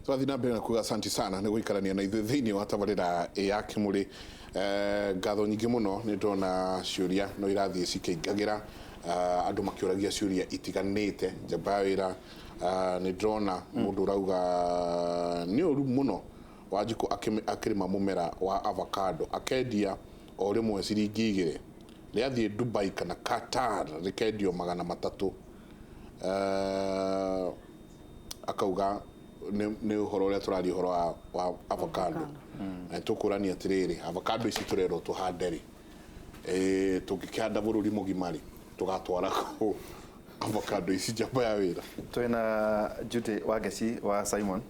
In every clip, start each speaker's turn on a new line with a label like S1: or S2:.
S1: Tũrathiĩ na mbere na kuga asanti sana nĩ gũikarania na ithuĩ thĩinĩ wa tabarĩra ya Kĩmũrĩ. Ngatho nyingĩ mũno, nĩ ndona ciũria no irathiĩ cikĩingagĩra, andũ makĩũragia ciũria itiganĩte. Njamba ya wĩra, nĩ ndĩrona mũndũ ũrauga nĩ ũru mũno Wanjikũ akĩrĩma mũmera wa avocado akendia o rĩmwe ciringi 2, rĩathiĩ Dubai kana Qatar rĩkendio 300. Akauga nĩ ũhoro ũrĩa tũraria ũhoro wa avocado, na nĩtũkũrania atĩrĩrĩ, avocado ici tũrerwo tũhande rĩ, tũngĩkĩhanda bũrũri mũgima rĩ, tũgatwara kũ avocado ici, njamba ya wĩra?
S2: Twĩna Judy Wangeci wa Simon,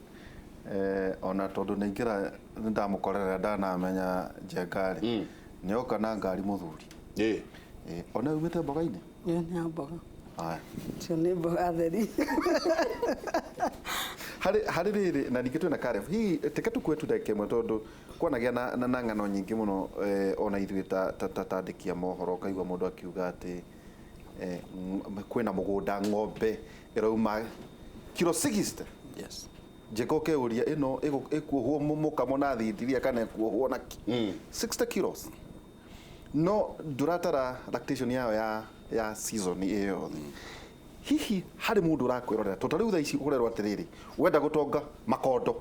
S2: ona tondũ nĩ ingĩra nĩ ndamũkorerera ndanamenya Njenga rĩ, nĩ oka na ngari mũthuri. Ona umĩte mboga-inĩ?
S3: Ĩyo nĩ ya mboga.
S2: Aya.
S3: Icio nĩ mboga theri.
S2: Harĩ rĩrĩ na ningĩ twĩna Caleb, hihi teke tũkue tu ndagĩka ĩmwe tondũ kwanagĩa na ng'ano nyingĩ mũno, ona ithuĩ ta andĩki a mohoro, ũkaigua mũndũ akiuga atĩ kwĩna mũgũnda ng'ombe ĩrauma kiro 60.
S4: Yes.
S2: Njĩka ũkeuria ĩno ĩkuohwo mũkamo na thindiria kana ĩkuohwo na kĩ? 60 kilos. No ndũratara lactation yayo ya season ĩyo yothe. Hihi harĩ mũndũ ũrakwĩrorera, tondũ ta rĩu thaa ici ũrerwo atĩrĩrĩ, wenda gũtonga makondo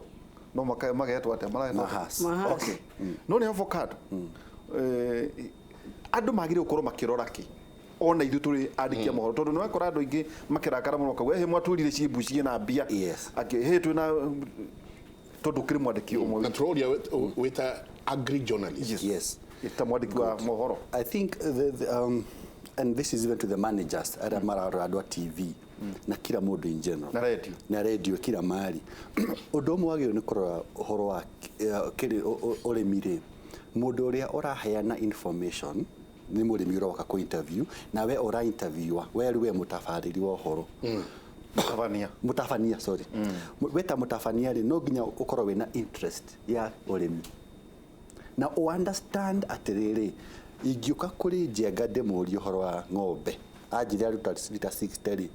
S2: no magetwo atĩa? Maretwo atĩa?
S4: Mahas.
S3: Mahas.
S2: Okay. No nĩ avocado. Andũ magĩrĩirwo gũkorwo makĩrora kĩ? Ona ithuĩ tũrĩ andĩki a mohoro, tondũ nĩ wakora andũ aingĩ makĩrakara mũno kauga, "Hĩ, mwatwĩrire ciĩmbu ciĩna mbia."
S4: Yes.
S2: Angĩ, "Hĩ, twĩna," tondũ kĩrĩ mwandĩki ũmwe.
S1: Na tũroria wĩta agri journalist.
S2: Yes.
S4: Yes.
S2: Ta mwandĩki wa mohoro.
S4: I think and this is even to the managers arĩa mararora andũ a TV na kila mũndũ in general.
S2: Na radio.
S4: Na radio kila mahali. Ũndũ ũmwe wagĩrĩirwo nĩ kũrora ũhoro wa kĩrĩ ũrĩmi rĩ, mũndũ ũrĩa ũraheana information nĩ mũrĩmi ũroka kũ interview, na we ũra interviewer, we rĩu we mũtabarĩri wa ũhoro.
S2: Mũtabania.
S4: Mũtabania, sorry. We ta mũtabania rĩ, no nginya ũkorwo wĩna interest ya ũrĩmi. Na ũ understand atĩrĩrĩ, ingĩũka kũrĩ Njenga ndĩmũrie ũhoro wa ng'ombe, anjĩre aruta lita 60 rĩ,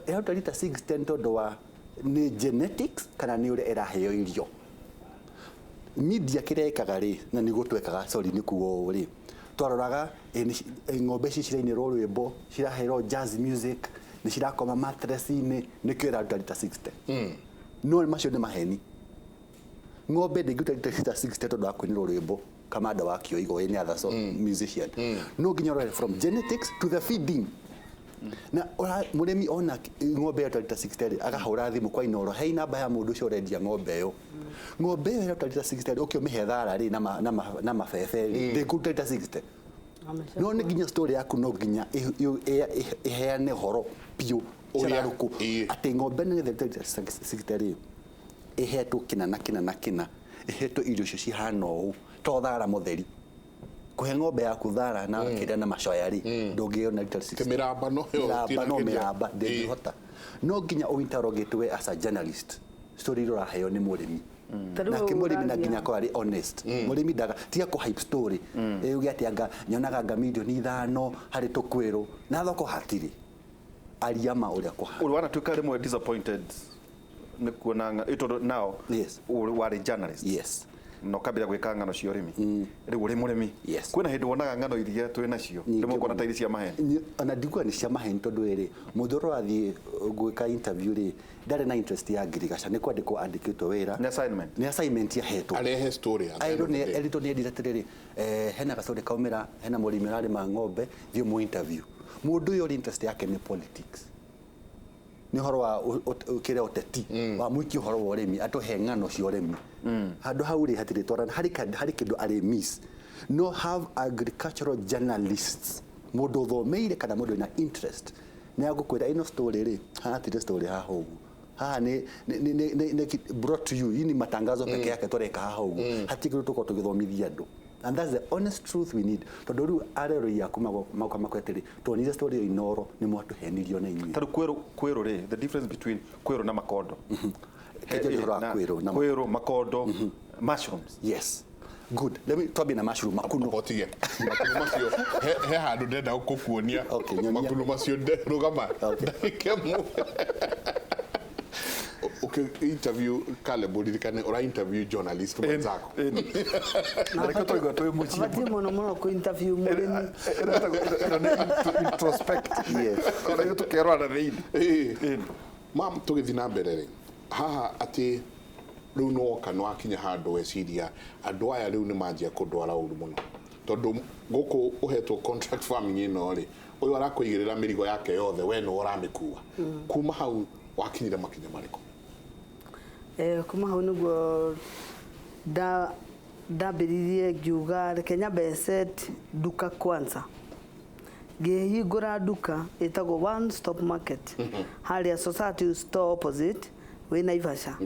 S4: ĩraruta lita 60 nĩ tondũ wa nĩ genetics kana nĩ ũrĩa ĩraheo irio. Media kĩrĩa ĩkaga rĩ, na nĩguo twekaga, sorry nĩ kuga ũũ rĩ, twaroraga ng'ombe ici cirainĩrwo rwĩmbo, ciraherwo jazz music, nĩ cirakoma mattress-inĩ, nĩkĩo ĩraruta lita 60. No macio nĩ maheni. Ng'ombe ndĩngĩruta lita 60 tondũ wa kũinĩrwo rwĩmbo Kamanda wa Kĩoigo, any other so musician. No nginya ũrore from genetics to the feeding. Na mũrĩmi ona ng'ombe ĩraruta lita 60 rĩ, akahũra thimũ kwa Inooro, hei namba ya mũndũ ũcio ũrendia ng'ombe ĩyo. Ng'ombe ĩyo ĩraruta lita 60 rĩ, ũkĩ ũmĩhe thara rĩ na mabebe rĩ, ndĩkũruta lita 60. No nĩ nginya story yaku no nginya ĩheane ũhoro biũ cararũkũ atĩ ng'ombe nĩ getha ĩrute lita 60 rĩ, ĩhetwo kĩna na kĩna na kĩna, ĩhetwo irio icio cihana ũũ, to thara mũtheri. Kũhe ng'ombe yaku thara na kĩrĩa na macoya rĩ, ndũngĩona lita 60.
S1: Mĩramba no yo
S4: Mĩramba no mĩramba ndĩngĩhota. No nginya ũ interrogate we as a journalist story iria ũraheo nĩ mũrĩmi. Nake mũrĩmi na nginya akorwo arĩ honest. Mũrĩmi ndaga tiga kũ hype story. Uge atĩ anga nyonaga anga mirioni 5 harĩ tũkwĩrũ na thoko hatirĩ. Aria ma ũrĩa kũhana.
S2: Ũrĩ wanatuĩka rĩmwe disappointed nĩ kuona tondũ nao
S4: Yes.
S2: warĩ journalist.
S4: Yes.
S2: Na ũkambĩrĩria gwĩka ng'ano cia ũrĩmi. Rĩu ũrĩ mũrĩmi.
S4: Yes.
S2: Kwĩna hĩndĩ wonaga ng'ano iria twĩ nacio rĩmwe ũkona ta irĩ cia maheni?
S4: Ona ndikuga nĩ cia maheni, tondũ rĩrĩ, mũndũ ũrĩa ũrathiĩ gwĩka interview rĩ, ndarĩ na interest ya ngirigaca, nĩ kwandĩkwo andĩkĩtwo wĩra.
S2: Nĩ assignment.
S4: Nĩ assignment ahetwo.
S1: Arehe story at the end
S4: Erwo
S1: of the
S4: nĩ
S1: day.
S4: erĩtwo nĩ endire atĩrĩrĩ, hena gastory kaumĩra, hena mũrĩmi ũrarĩma ng'ombe, thiĩ ũmũ interview. Mũndũ ũyũ ũrĩ interest yake nĩ politics. Nĩ ũhoro wa kĩrĩa ũteti wa mũingĩ, ũhoro wa ũrĩmi, atũhe ng'ano cia ũrĩmi handũ hau rĩ, hatirĩ twarana harĩ harĩ kĩndũ arĩ miss. No have agricultural journalists, mũndũ ũthomeire kana mũndũ wĩna interest nĩ agũkwĩra ĩno story rĩ, haha hatirĩ story, haha ũguo, haha nĩ brought to you, hii ni matangazo peke yake tũreka haha ũguo, hatirĩ kĩndũ tũkorwo tũgĩthomithia andũ. And that's the honest truth we need, tondũ rĩu areroi aku magoka makwĩra atĩrĩ, tuonire story ĩyo Inooro, nĩ mwatũhenirio na inyuĩ.
S2: Tarĩu kwerũ rĩ, the difference between kwerũ na makondo.
S4: Kenja ũhoro wa kwerũ na
S2: kwerũ, makondo, mushrooms.
S4: Yes, good. Let me twambie na mushroom, makuno.
S1: Otige makuno macio, he handũ ndenda gũkuonia.
S4: Okay, nyonia.
S1: Makuno macio rũgama
S4: Okay.
S1: ndagĩka ĩmwe. Ũkĩ interview Caleb, ũririkane ũra interview journalist mwenzako.
S2: Na rĩkĩo twaigua twĩ mũciĩ.
S3: Abatiĩ mũno mũno kũ interview mũrĩmi.
S2: Ĩno nĩ introspect.
S4: Yes.
S2: Ona ithuĩ tũkerora na thĩinĩ.
S1: Ĩĩ. Mam, tũgĩthiĩ na mbere rĩ, haha atĩ rĩu nĩwoka nĩwakinya handũ weciria andũ aya rĩu nĩ manjia kũndwara ũru mũno, tondũ gũkũ ũhetwo contract farming ĩno rĩ, ũyũ arakũigĩrĩra mĩrigo yake yothe, we nĩwe ũramĩkua. Kuma hau wakinyire makinya marĩkũ?
S3: Kuma hau nĩguo ndambĩrĩirie ngiuga reke nyambe set nduka kwanza. Ngĩhingũra nduka ĩtagwo One Stop Market harĩa Society Store opposite wĩ Naivasha.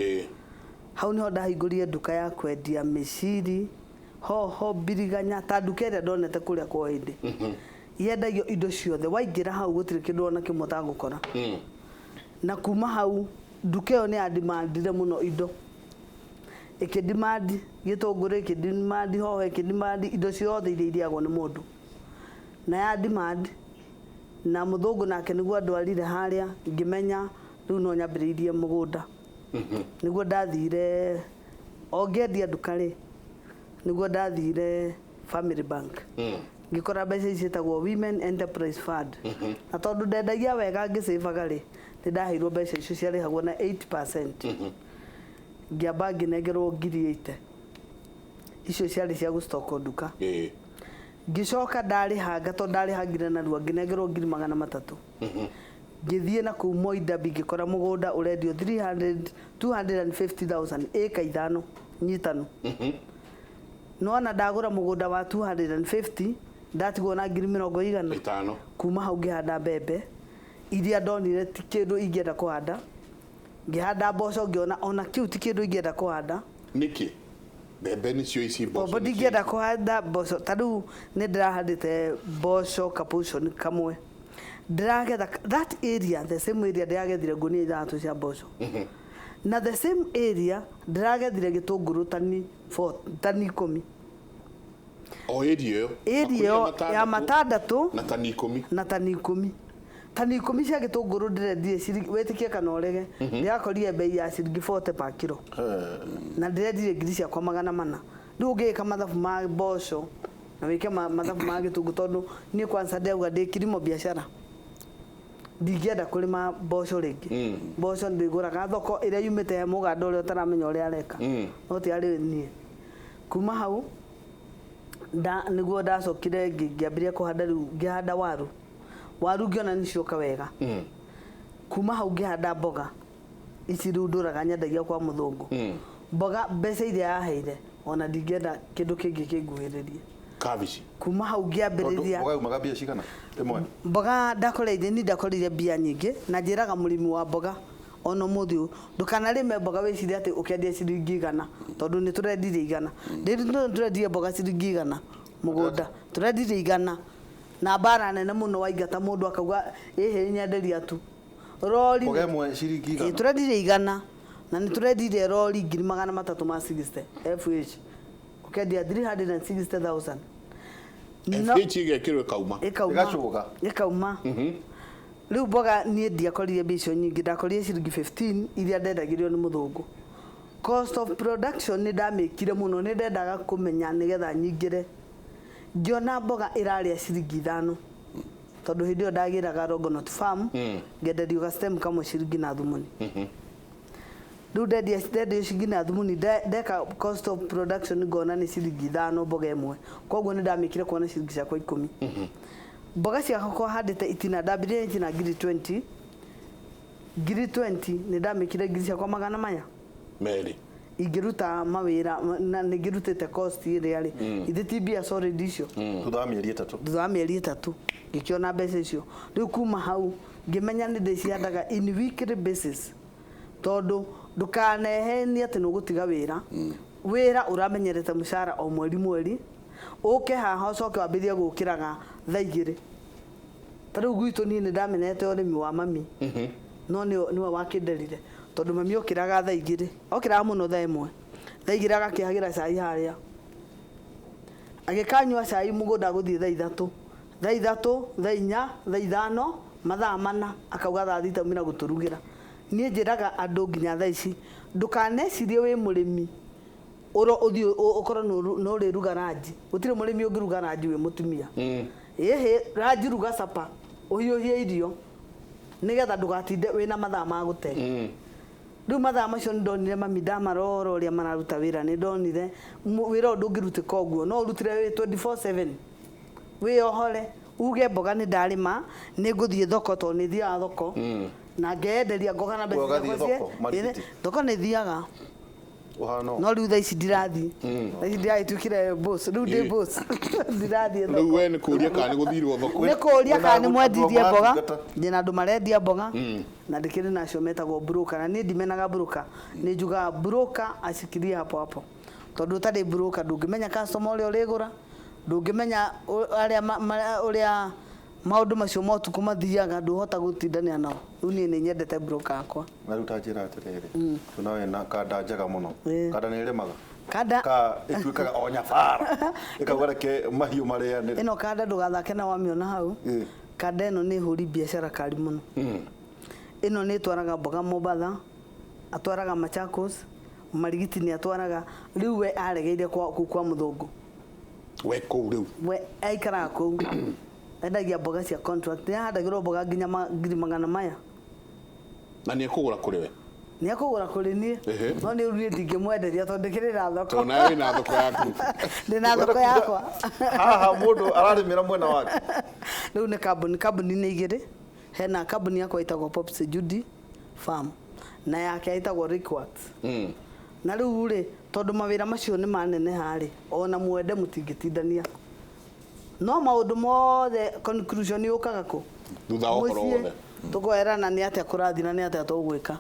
S3: Hau niho ndahingũrire nduka ya kwendia mĩciri, hoho, mbiriganya, ta nduka ĩrĩa ndonete kũrĩa kwa hĩndĩ yendagio indo ciothe. Waingĩra hau gũtirĩ kĩndũ ona kĩmwe ũtagũkora. Na kuma hau nduka ĩyo nĩ yandimandire mũno indo, ĩkĩdimandi gĩtũngũrũ, ĩkĩdimandi hoho, ĩkĩdimandi indo ciothe iria irĩagwo nĩ mũndũ, na ya demand na mũthũngũ nake nĩguo andwarire harĩa. Ngĩmenya rĩu no nyambĩrĩirie mũgũnda. Nĩguo ndathire o ngĩendia nduka rĩ, nĩguo ndathire Family Bank, ngĩkora mbeca ici ciĩtagwo Women Enterprise Fund, na tondũ ndendagia wega ngĩcĩbaga rĩ, nĩ ndaheirwo mbeca icio ciarĩhagwo na 8%. Ngĩamba ngĩnengerwo 80,000, icio ciarĩ cia gũstoko nduka. Ngĩcoka ndarĩhanga, tondũ ndarĩhangire narua, ngĩnengerwo 300,000. Ngĩthiĩ na kũu Moi Dabi, ngĩkora mũgũnda ũrendio 300 250,000, ĩka 5 nyitanu. Nona ndagũra mũgũnda wa 250, ndatigwo na ngiri mĩrongo igana
S1: 5.
S3: Kuma hau ngĩhanda mbembe iria ndonire ti kĩndũ ingĩenda kũhanda, ngĩhanda mboco, ngĩona ona kĩu ti kĩndũ ingĩenda kũhanda.
S1: Nĩkĩ mbembe nĩcio ici, mboco
S3: Mbombo
S1: nĩcio
S3: ndingĩenda
S1: ici?
S3: Kũhanda mboco ta rĩu nĩ ndĩrahandĩte mboco kapuconi kamwe, ndĩragetha that area, the same area ndĩragethire ngũnia 6 cia mboco, na the same area ndĩragethire gĩtũngũrũ tani tani 10.
S1: O area ĩyo?
S3: Area ĩyo ya matandatũ.
S1: Na tani 10.
S3: Na tani 10, tani 10 cia gĩtũngũrũ ndĩrendire ciringi, wĩtĩkie kana ũrege, ndĩrakorire bei ya ciringi 40 per kilo na ndĩrendirie ngiri ciakwa 400. Rĩu ũngĩka mathabu ma mboco na wĩke mathabu ma gĩtũngũrũ, tondũ niĩ kwanza ndĩrauga ndĩ kilimo biashara, ndingĩenda kũrĩma mboco rĩngĩ. Mboco ndĩgũraga thoko ĩrĩa yumĩte he mũganda ũrĩa ũtaramenya ũrĩa areka, no ti arĩ niĩ. Kuma hau nĩguo ndacokire ngĩambĩrĩria kũhanda. Rĩu ngĩhanda waru, waru ngĩona nĩ cioka wega. Kuma hau ngĩhanda mboga ici rĩu ndũraga nyendagia kwa mũthũngũ. Mboga mbeca iria yaheire, ona ndingĩenda kĩndũ kĩngĩ kĩnguhĩrĩrie.
S1: Kabici.
S3: Kuma hau ngĩambĩrĩria.
S2: Mboga yumaga mbia cigana ĩmwe?
S3: Mboga ndakoreire ni ndakoreire mbia nyingĩ, na njĩraga mũrĩmi wa mboga ona ũmũthĩ ũyũ, ndũkanarĩme mboga wĩcirie atĩ ũkĩendia ciringi 100, tondũ nĩ tũrendirie 100. Rĩrĩ tũrendirie mboga ciringi 100, mũgũnda tũrendirie 100 na mbara nene mũno. Waingata mũndũ akauga ĩhĩ nyenderia tu rori.
S2: Mboga ĩmwe ciringi 100?
S3: Tũrendirie 100 na nĩ tũrendirie rori 360,000 ma 60 FH, ũkendia 360,000.
S1: FH ĩgekĩrwo ĩkauma.
S3: Ĩkauma.
S2: Ĩgacũga.
S3: Ĩkauma. Rĩu mboga niĩ ndiakorire mbia icio nyingĩ, ndakorire ciringi 15 iria ndendagĩrio nĩ mũthũngũ. Cost of production nĩ ndamĩkire mũno, nĩ ndendaga kũmenya nĩgetha nyingĩre. Ngĩona mboga ĩrarĩa ciringi 5, tondũ hĩndĩ ĩyo ndagĩraga Longonot Farm, ngenderio ga stem kamwe ciringi na thumuni. Rĩu ndendia ciringi na thumuni, ndeka cost of production ngona nĩ ciringi 5 mboga ĩmwe, koguo nĩ ndamĩkire kuona ciringi ciakwa 10. Mboga ciakwa handĩte itina, ndambirie itina ngiri 20, ngiri 20 nĩ ndamĩkire ngiri ciakwa magana maya
S1: 2.
S3: Ingĩruta mawĩra na nĩ ngĩrutĩte cost ĩrĩa rĩ, ithe ti mbia solid icio.
S2: Thutha wa mĩeri 3.
S3: Thutha wa mĩeri 3 ngĩkĩona mbeca icio. Rĩu kuma hau ngĩmenya nĩ ndĩcihandaga in weekly basis, tondũ ndũkanehenie atĩ nĩ ũgũtiga wĩra, wĩra ũramenyerete mũcara o mweri mweri, ũke haha ũcoke wambĩrĩrie gũkĩraga thaa 2. Ta rĩu gwitũ niĩ nĩ ndamenyete ũrĩmi wa mami, no nĩwe wakĩnderire, tondũ mami okĩraga thaa 2, okĩraga mũno thaa 1, thaa 2 agakĩhagĩra cai harĩa, agĩkanyua cai mũgũnda gũthiĩ thaa 3, thaa 3, thaa 4, thaa 5, mathaa 4, akauga thaa 6 umĩra gũtũrugĩra. Niĩ njĩraga andũ nginya thaa ici, ndũkanecirie wĩ mũrĩmi ũro ũthiĩ ũkorwo nĩ ũrĩruga ranji. Gũtirĩ mũrĩmi ũngĩruga ranji wĩ mũtumia. Ĩhĩ, ranji ruga capa, ũhiũhie irio nĩgetha ndũgatinde wĩna mathaa ma gũte. Rĩu mathaa macio nĩ ndonire mami ndamarora ũrĩa mararuta wĩra, nĩ ndonire wĩra ũyũ ndũngĩrutĩka ũguo, no ũrutire wĩ 24/7 wĩyohore uge mboga nĩ ndarĩma, nĩ ngũthiĩ thoko tondũ nĩ thiaga thoko na ngeyenderia ngoka na mbeca
S2: We ũgathiĩ
S3: ciakwa.
S2: thoko, Marigiti?
S3: Thoko nĩ thiaga.
S2: Ũhana ũũ.
S3: No rĩu thaa ici ndirathiĩ, thaa ici ndiragĩtuĩkire boss, rĩu ndĩ boss, ndirathiĩ
S1: Rĩu
S3: thoko.
S1: we nĩ kũria kana nĩ gũthirwo thoko.
S3: Nĩ kũria
S2: Wĩna
S3: kana nĩ
S2: andũ
S3: mwendirie mboga.
S2: maratungata?
S3: Ndĩna andũ marendia mboga na ndĩkĩrĩ nacio metagwo broker, na niĩ ndimenaga broker, nĩ njugaga broker acikirie hapo hapo, tondũ ũtarĩ broker ndũngĩmenya customer ũrĩa ũrĩgũra, ndũngĩmenya arĩa ũrĩa maũndũ macio ma ũtukũ mathiaga, ndũhota gũtindania nao. Rĩu niĩ nĩ nyendete broker akwa.
S2: Na rĩu ta njĩra atĩrĩrĩ, tunawe na kanda njega mũno. Kanda nĩ ĩrĩmaga?
S3: Kanda.
S2: Ka ĩtuĩkaga o nyabara ĩkauga reke mahiũ marĩanĩre?
S3: Ĩno kanda ndũgathake na wamĩona hau. Kanda ĩno nĩ hũri biacara kari mũno. Ĩno nĩ ĩtwaraga mboga Mombatha, atwaraga Machakos, Marigiti nĩ atwaraga. Rĩu we aregeire kũu kwa mũthũngũ.
S1: We kũu rĩu?
S3: We aikaraga kũu, endagia mboga cia contract, nĩ ahandagĩrwo mboga nginya ngiri magana maya.
S1: Na nĩ ekũgũra kũrĩ we?
S3: Nĩ ekũgũra kũrĩ niĩ. No nĩ rĩu niĩ ndingĩmwenderia tondũ ndĩkĩrĩ na thoko.
S1: Tondũ nawe wĩna thoko yaku.
S3: Ndĩna thoko yakwa.
S2: Haha mũndũ ararĩmĩra mwena wake.
S3: Rĩu nĩ kambuni, kambuni nĩ igĩrĩ. Hena kambuni yakwa ĩtagwo Pops Judy Farm na yake ĩtagwo Rickworks. Na rĩu rĩ, tondũ mawĩra macio nĩ maneneha rĩ, ona mwende mũtingĩtindania, no maũndũ mothe conclusion yũkaga kũ?
S1: Thutha wa ũhoro
S3: Mũciĩ,
S1: wothe.
S3: tũkoerana nĩ atĩa kũrathiĩ na nĩ atĩa tũgwĩka.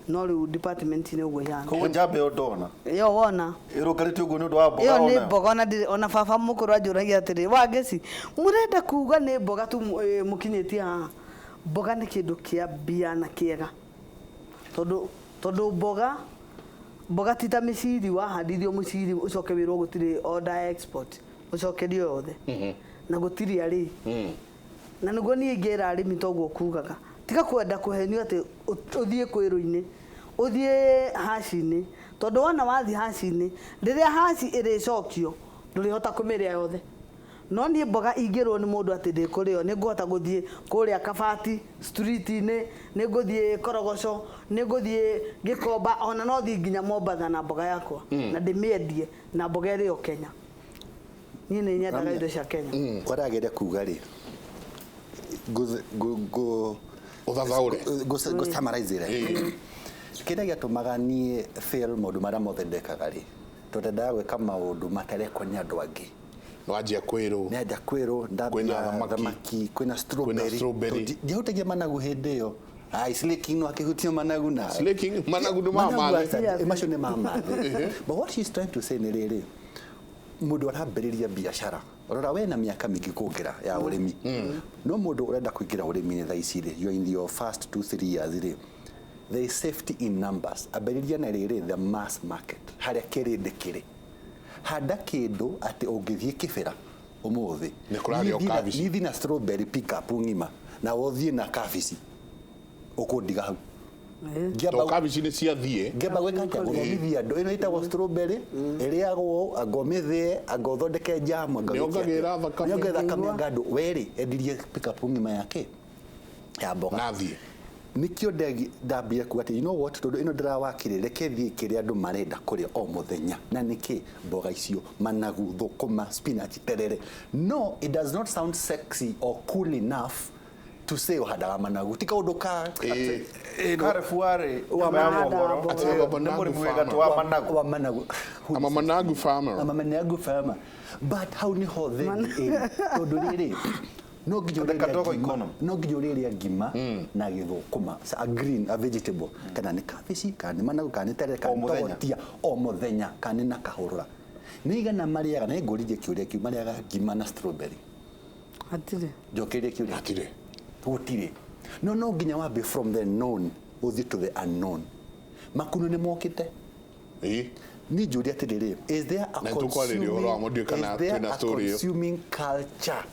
S3: No rĩu department nĩ ũguo ihana.
S2: Koguo njamba ĩyo ndona
S3: Ĩyo wona
S2: ĩrũngarĩte ũguo nĩ ũndũ wa mboga?
S3: Ĩyo nĩ
S2: Onayo?
S3: mboga. Ona ndirĩ ona baba mũkũrũ anjũragia atĩrĩ, wangeci mũrenda kuga nĩ mboga tu mũkinyĩtie haha? Mboga nĩ kĩndũ kĩa mbia na kĩega, tondũ mboga ti ta mĩciri, wahandithio mũciri ũcoke wĩrwo gũtirĩ order ya export, ũcokerio yothe na gũtirĩ arĩi. Na nĩguo niĩ ingĩra arĩmi toguo kugaga, tiga kwenda kũhenio atĩ ũthiĩ kwĩrũ-inĩ, ũthiĩ haci-inĩ, tondũ wona wathiĩ haci-inĩ, rĩrĩa haci ĩrĩcokio ndũrĩhota kũmĩrĩa yothe. No niĩ mboga ingĩrwo nĩ mũndũ atĩ ndĩkũrĩo, nĩ ngũhota gũthiĩ kũrĩa Kabati street-inĩ, nĩ ngũthiĩ Korogoco, nĩ ngũthiĩ Gĩkomba, ona no thiĩ nginya Mombatha na mboga yakwa na ndĩmĩendie, na mboga ĩrĩo Kenya. Niĩ nĩ nyendaga indo cia Kenya.
S4: Ũrageria kuga rĩ,
S1: Ũthathaũre.
S4: Ngũ summarize rĩ, kĩrĩa gĩatũmaga niĩ fail maũndũ marĩa mothe ndekaga rĩ, tondũ ndendaga gwĩka maũndũ matarekwo nĩ andũ angĩ.
S1: Nĩwanjia kwĩrwo.
S4: Nĩanjia kwĩrwo.
S1: Kwĩna
S4: Ndambia
S1: thamaki.
S4: Thamaki, kwĩna strawberry.
S1: Strawberry.
S4: Tondũ ndiahutagia managu hĩndĩ ĩyo. Ai, Slaking no akĩhutia managu na
S1: Slaking, managu nĩ ma
S4: Managu
S1: mathĩ.
S4: aca, macio nĩ ma mathĩ. But what she's trying to say nĩ rĩrĩ, mũndũ arambĩrĩria biacara, rora we na mĩaka mĩingĩ kũngĩra ya ũrĩmi, no mũndũ ũrenda kũingĩra ũrĩmi-inĩ thaa ici rĩ, you are in your first 2-3 years rĩ, there is safety in numbers. Ambĩrĩria na rĩrĩ, the mass market, harĩa kĩrĩndĩ kĩrĩ. Handa kĩndũ atĩ ũngĩthiĩ Kĩbĩra ũmũthĩ,
S1: Nĩ kũrarĩo kabici.
S4: niĩ thiĩ na strawberry pick up ng'ima na ũthiĩ na kabici, ũkũndiga hau.
S1: Tondũ kabici nĩ ciathiĩ.
S4: Ngĩamba gwĩka atĩa? Gũthomithia andũ ĩno ĩtagwo strawberry, ĩrĩagwo, anga ũmĩthĩe, anga ũthondeke jamu, anga wĩke
S1: Nĩongagĩrĩra
S4: atĩa.
S1: thakame.
S4: Nĩongagĩrĩra thakame. Anga andũ werĩ endirie pick up ng'ima yake ya mboga.
S1: Nathiĩ.
S4: Nikio ndambire kuga atĩ, you know what, tondũ ĩno ndĩrawakire, reke thiĩ kĩrĩa andũ marenda kũrĩa o mũthenya, na nĩkĩ? Mboga icio, managu, thũkũma, spinach, terere. No it does not sound sexy or cool enough to say ũhandaga managu, ti kaũndũ ka
S2: Karebu warĩ
S4: Wa
S2: nyũmba ya
S3: managu.
S2: mohoro.
S1: Atĩ wa
S2: Nĩ
S1: managu
S2: mũrĩmi wĩ
S1: farmer.
S2: gatũ wa managu.
S4: Wa managu.
S1: I'm a managu farmer.
S4: I'm a managu farmer, but hau niho thendi ĩrĩ, tondũ rĩrĩ, no nginya
S2: The
S4: ũrĩrĩa
S2: Kadogo
S4: ngima-
S2: economy.
S4: no nginya ũrĩrĩa ngima na gĩthũkũma, a green, a vegetable, kana nĩ kabici, kana nĩ managu, kana nĩ terere, kana
S2: O
S4: nĩ
S2: mũthenya.
S4: togotia, o mũthenya, kana nĩ na kahũrũra. Nĩ igana marĩaga? Na ngũririe kĩũria kĩu, marĩaga ngima na strawberry?
S3: Hatirĩ.
S4: Njokerie kĩũria.
S1: Hatirĩ.
S4: Gũtirĩ. No nginya wambe from the known ũthiĩ to the unknown. Makuno nĩ mokĩte. Niĩ njũria atĩrĩrĩ, is there a
S1: Na nĩtũkwarĩria ũhoro wa mũndũ kana
S4: is there
S1: twĩna
S4: a
S1: story ĩyo.
S4: consuming culture?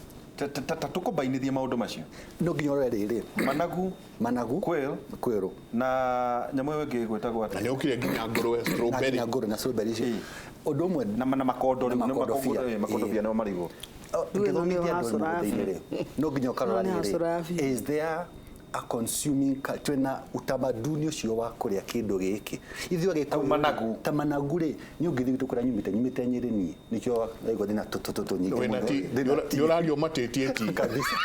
S2: Ta tũkombainithie maũndũ macio.
S4: No nginya ũrore rĩrĩ.
S2: Managu.
S4: Managu.
S2: Quail.
S4: Kwĩrũ.
S2: Na nyamũ ĩyo ĩngĩ ĩgwĩtagwo
S1: Na
S2: atĩa?
S1: nä å kire nginya ngũrwe
S4: Na
S1: strawberry.
S4: nginya ngũrwe na strawberry icio. Ũndũ ũmwe
S2: Na makondo
S4: Na
S2: rĩu, nĩ
S4: makondobia.
S2: makondobia nĩmo marigũ.
S3: Rĩu ĩno nĩyo
S4: Ngĩthomithia andũ
S3: hasara ya
S4: mũgũnda-inĩ rĩ, no nginya ũkarora
S3: Ĩno nĩ hasara ya
S4: rĩrĩ,
S3: biũ.
S4: is there a consuming twĩna utamaduni ũcio wa kũrĩa kĩndũ gĩkĩ ithuĩ Agĩkũyũ
S2: Ta managu.
S4: Ta managu rĩ, niĩ ũngĩthiĩ gwitũ kũrĩa nyumĩte, nyumĩte Nyĩrĩ niĩ nĩkĩo ndaigua ndĩna tũtũ nyingĩ
S1: Wĩna
S4: mũno.
S1: ti
S4: Ndĩna ti.
S1: nä å rario matätie ti.
S4: Kabisa.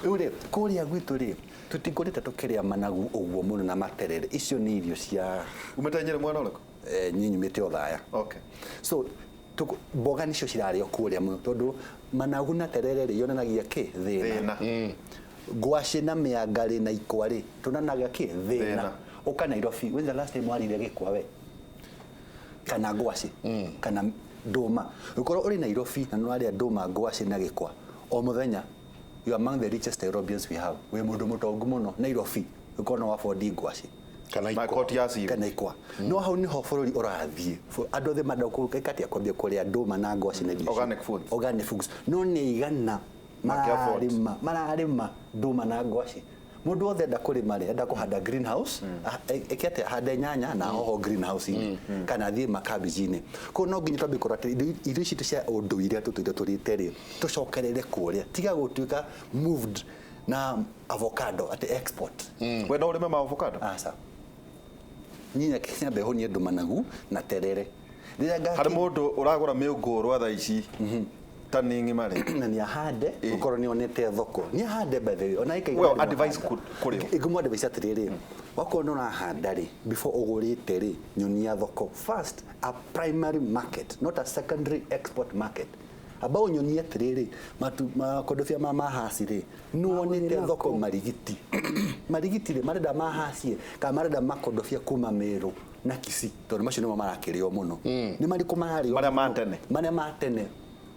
S4: Rĩu rĩ, kũrĩa gwitũ rĩ, tũtingũrĩte tũkĩrĩa managu ũguo mũno na materere. Icio nĩ irio cia
S2: Umĩte Nyĩrĩ mwena ũrĩkũ?
S4: Niĩ nyumĩte Othaya.
S2: Okay.
S4: So mboga nicio cirarĩo kũrĩa mũno tondũ managu na terere rĩ yonanagia kĩ thĩna.
S2: Thĩna.
S4: Ngwacĩ na mĩanga rĩ na ikwa rĩ tunanaga kĩ thĩna.
S2: Thĩna.
S4: Ũka Nairobi, when's the last time warire gĩkwa we? Kana ngwacĩ kana ndũma. Ũkorwo ũrĩ Nairobi na nĩwarĩa ndũma, ngwacĩ na gĩkwa o mũthenya, you are among the richest Nairobians we have. Wĩ mũndũ mũtongu mũno Nairobi ũkorwo no afford ngwacĩ
S1: Kana
S2: Na
S1: ikwa.
S2: koti ya cibu.
S4: kana ikwa. No hau niho bũrũri ũrathiĩ. Andũ othe manda gũkatia kwambia kũrĩa ndũma na ngwacĩ na irio icio.
S2: Organic foods.
S4: Organic foods. No nĩ igana
S2: Makĩ-afford.
S4: mararĩma ndũma na ngwacĩ. Mũndũ wothe enda kũrĩma rĩ, enda kũhanda greenhouse, eke atĩa? Ahande nyanya na hoho greenhouse-inĩ kana athiĩ makabiji-inĩ. Koguo no nginya twambie kũrora atĩ irio ici cia ũndũire tũtũire tũrĩte rĩ, tũcokerere kũrĩa, tiga gũtuĩka moved na avocado atĩ export.
S2: We no ũrĩme ma avocado?
S4: Aca. Nyinya nyambe hũnie andũ managu na terere. Rĩrĩa
S2: Harĩ mũndũ ũragũra mĩũngũrwa thaa ici ta nĩ ng'ima rĩ.
S4: Na nĩ ahande ũkorwo nĩ onete thoko, nĩ ahande, by the way, ona ĩkaigana
S2: Well,
S4: nĩ
S2: advice
S4: ahanda.
S2: kũrĩ o.
S4: Ingĩmũ advice atĩrĩrĩ, wakorwo nĩ ũrahanda rĩ, before ũgũrĩte rĩ, nyonia thoko first, a primary market, not a secondary export market. Amba ũnyonie atĩrĩrĩ, makondobia ma mahasi rĩ, nĩ wonete
S3: Magũthiĩ
S4: thoko
S3: nako.
S4: Marigiti, marigiti rĩ, marenda mahacie kana marenda makondobia kuma Meru na Kisii, tondũ macio nĩmo marakĩrĩo mũno. Nĩ marĩkũ mararĩo
S2: Marĩa ma
S4: mũno?
S2: tene.
S4: Marĩa ma tene.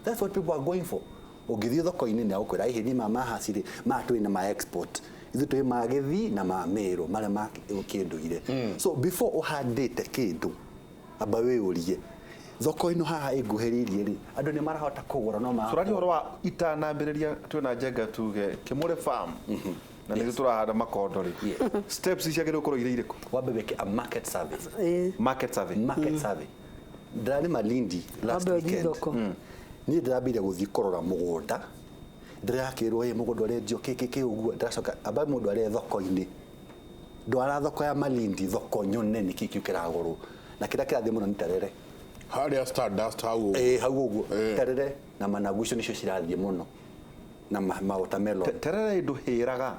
S4: That's what people are going for. Ũngĩthiĩ thoko-inĩ nĩ agũkwĩra hihi nĩ ma mahasi rĩ, maya twĩ na ma export, ithuĩ twĩ ma Gĩthii na ma Meru, marĩa ma kĩndũire. So before ũhandĩte kĩndũ, amba wĩyũrie, thoko ĩno haha ĩnguhĩrĩirie rĩ, andũ nĩ marahota kũgũra? No ma
S2: Tũraria ũhoro wa itanambĩrĩria twĩna Njenga tuge Kĩmũrĩ farm na nĩguo tũrahanda makondo rĩ, steps ciagĩrĩirwo gũkorwo irĩ irĩkũ?
S4: Wambe wĩke a market survey.
S2: Market survey.
S4: Market survey. Ndĩrarĩ Malindi last
S3: Wambe ũthiĩ
S4: weekend.
S3: thoko.
S4: Niĩ ndĩrambire gũthiĩ kũrora mũgũnda, ndĩrakĩrwo ĩ mũgũnda ũrendio kĩ kĩ kĩ ũguo. Ndĩracoka amba mũndũ arĩ thoko-inĩ, ndwara thoko ya Malindi, thoko nyone nĩ kĩ kĩu kĩragũrwo na kĩrĩa kĩrathiĩ mũno nĩ terere.
S1: Harĩa Stardust hau.
S4: Ĩ hau ũguo.
S1: Ĩ.
S4: Terere na managu, icio nĩcio cirathiĩ mũno na ma watermelon.
S2: Terere ndũhĩraga?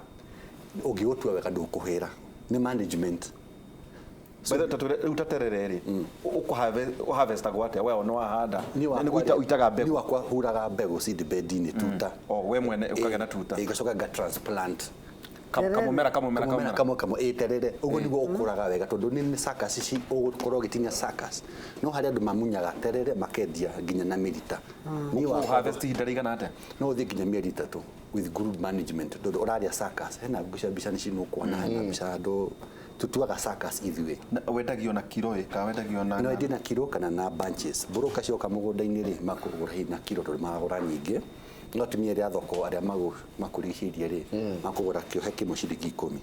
S4: Ũngĩgũtua wega ndũkũhĩra, nĩ management.
S2: By the way, ta twĩre, rĩu ta terere rĩ, ũharvestagwo atĩa? We no wahanda
S4: Niĩ wakwa
S2: nĩ gũita
S4: rĩ,
S2: ũitaga
S4: niĩ
S2: mbegũ?
S4: wakwa huraga mbegũ seedbed-inĩ tuta.
S2: O we mwene ũkagĩa na tuta?
S4: Ĩ, ngacoka nga transplant.
S2: Kamũmera kamũmera
S4: Kamũmera
S2: kamũmera.
S4: kamwe kamwe, ĩ terere ũguo nĩguo ũkũraga wega tondũ nĩ suckers ici ũgũkorwo ũgĩtinia suckers. No harĩ andũ mamunyaga terere makendia nginya na mĩrita. Niĩ wakwa
S2: Harvest ihinda rĩigana atĩa?
S4: No ũthiĩ nginya mĩeri 3 with good management tondũ ũrarĩa suckers. Hena mbica, mbica nĩ cinũkuona, hena mbica andũ tutuaga suckers ithuĩ.
S2: Na wendagio na kiro ĩ kana wendagio na
S4: No endie na kiro kana na bunches. Broker cioka mũgũnda-inĩ rĩ, makũgũra hihi na kiro tondũ maragũra nyingĩ, no atumia arĩa a thoko arĩa makũrigicĩirie rĩ, makũgũra kĩohe kĩmwe ciringi 10.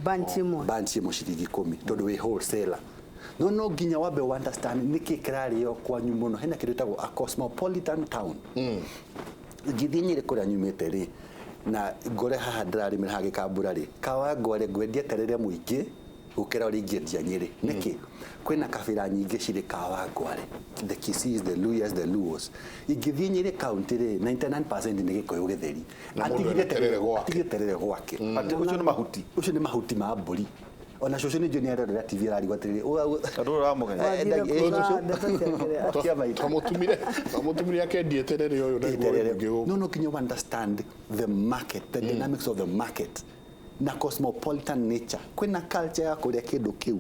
S3: Bunch ĩmwe.
S4: Bunch ĩmwe ciringi 10 tondũ wĩ wholesaler. No nginya wambe u understand nĩkĩ kĩrarĩo kwanyu mũno. Hena kĩndũ gĩtagwo a cosmopolitan town. Ingĩthiĩ Nyĩrĩ kũrĩa nyumĩte rĩ, na ngore haha ndĩrarĩmĩra haha Gĩkambura rĩ, Kawangware ngwendia terere mũingĩ gũkĩra ũrĩa ingĩendia Nyĩrĩ. Nĩkĩ? Kwĩna kabira nyingĩ cirĩ Kawangware, the Kisiis, the Luyas, the Luos. Ingĩthiĩ Nyĩrĩ county rĩ, 99% nĩ Gĩkũyũ gĩtheri.
S1: Na mũndũ ena terere gwake.
S4: Atigire terere gwake.
S2: Atĩ ũcio nĩ mahuti?
S4: Ũcio nĩ mahuti ma mbũri. Ona cũcũ nĩ njũĩ nĩ arerorera TV, ararigwo atĩrĩrĩ
S2: Andũ ũyũ ũramũgenya.
S3: Wathire kuga ndeto cia kĩrĩa.
S4: Cia maitũ.
S1: Twamũtumire akendie terere ũyũ na
S4: Terere.
S1: mũingĩ gũkũ.
S4: No nginya understand the market, the dynamics of the market na cosmopolitan nature. Kwĩna culture ya kũrĩa kĩndũ kĩu.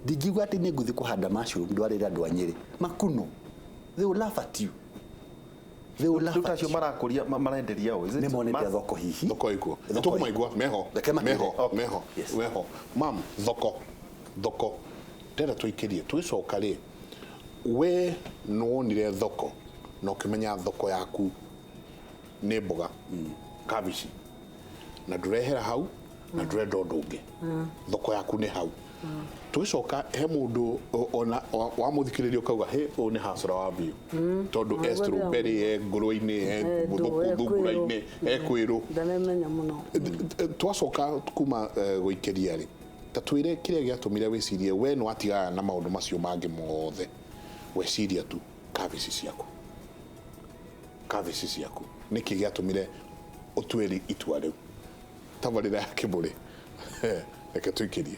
S4: Ndingiuga atĩ nĩ ngũthiĩ kũhanda mushroom ndwarĩre andũ a Nyĩrĩ makuno, they will laugh at you, they will laugh
S2: Rĩu ta
S4: at
S2: acio
S4: you.
S2: marakũria marenderia ũ? Is it
S4: Nĩ monete thoko hihi.
S1: Thoko ikuo.
S4: Thoko
S1: Tũkũmaigua meho.
S4: Reke matwĩre.
S1: Meho.
S4: Okay.
S1: Meho.
S4: Yes.
S1: Meho mam, thoko, thoko ndĩrenda tũikĩrie tũgĩcoka rĩ, we nĩwonire thoko na ũkĩmenya thoko yaku Nĩ mboga kabici na ndũrehera hau na ndũrenda ũndũ ũngĩ, thoko yaku nĩ hau. Tũgĩcoka he mũndũ ona wamũthikĩrĩria ũkauga he ũyũ nĩ hasara wa biũ, tondũ e strawberry, e ngũrwe-inĩ, e
S3: E ndũ, e
S1: thungura-inĩ, e kwĩrũ.
S3: Ndaremenya mũno.
S1: Twacoka kuma gũikĩria rĩ, ta twĩre kĩrĩa gĩatũmire wĩcirie we nĩ watigana na maũndũ macio mangĩ mothe, weciria tu kabici ciaku, kabici ciaku. Nĩkĩ gĩatũmire ũtuĩri itua rĩu? Tabarĩra ya Kĩmũrĩ, reke tũikĩrie.